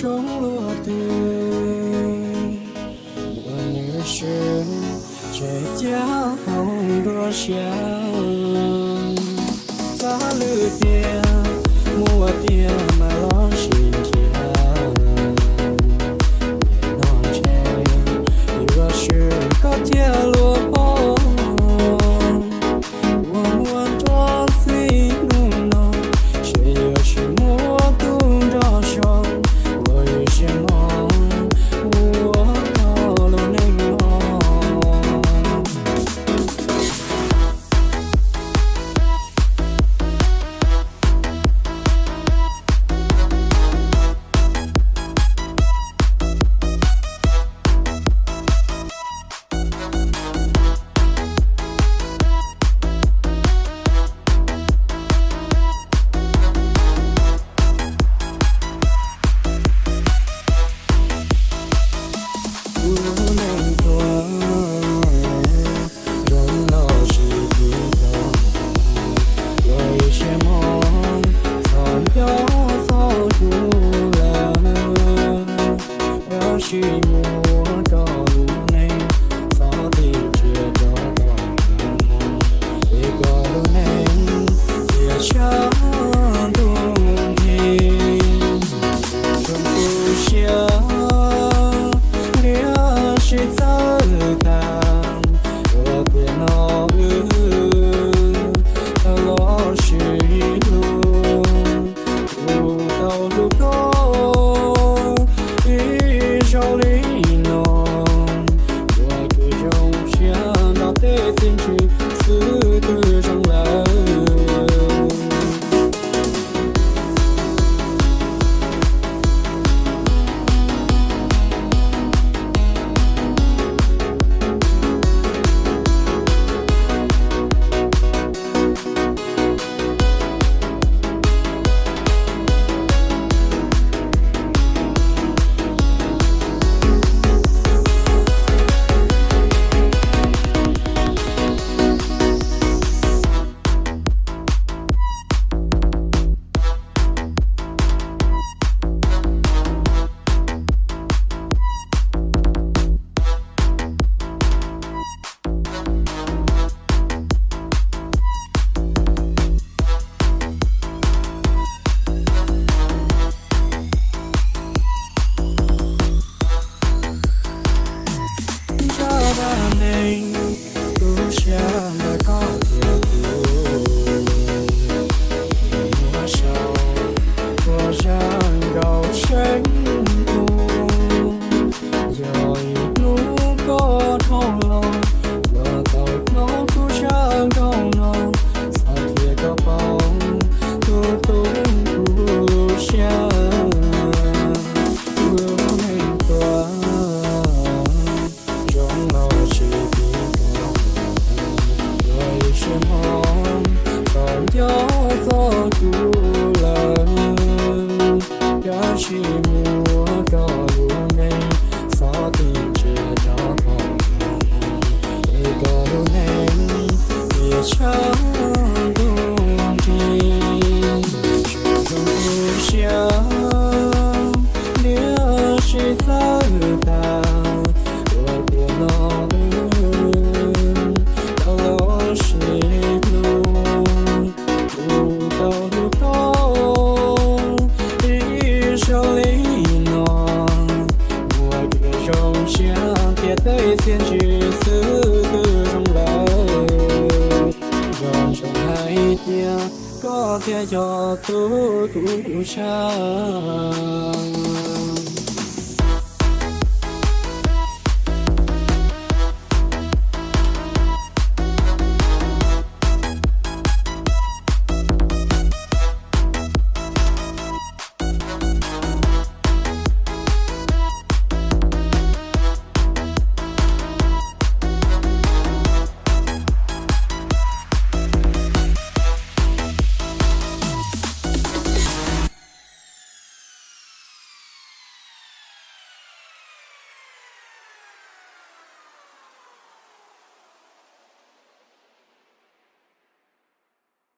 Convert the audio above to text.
Zoo luag twg ua nws swb, tseem ceeb hauv nruab siab. Xav lwm tiam, muaj tiag mas los sis nrhiav. Nim no ntshe yuav swb koj cia luag poob. Ua muaj nrog txij hnub no, ntshe yuav tsis muaj tus nrog sau, ua ib siab mog, ua koj lub neej mog. Kuv lub neej tuag, zoo los sis tiv tag, ua ib siab mog, txhob nco txog kuv lawm. Tab sis muab koj lub neej, txhob tig ntsia rov qab, es koj lub neej cia tshab ntuj nti. Zoo tu siab, niam sib txawj tag, ua tiam no wb tau los sib hlub. Kuv tau hlub koj ib zaug li no, ua kev zoo siab nrog tej txiaj ntsig xwb twb zoo lawm. Zaj dab neeg tu siab ntawm koj thiab kuv, muab sau ua zaj nkauj seem tus. Yog ib hnub koj dhau los, los tau hnov kuv zaj nkauj no, xav qhia koj paub tus hlub kuv siab. Kuv lub neej tuag, zoo los sis tiv tag, ua ib siab mog, txhob nco txog kuv lawm. Tab sis muab koj lub neej, txhob tig ntsia rov qab, es koj lub neej cia tshab ntuj nti. Zoo tu siab, niam sib txawj tag, ua tiam no wb tau los sib hlub. Kuv tau hlub koj ib zaug li no, ua kev zoo siab thiab tej txiaj ntsig xwb twb zoo lawm. Nco ntsoov hais tias koj thiaj yog tus kuv ntshaw.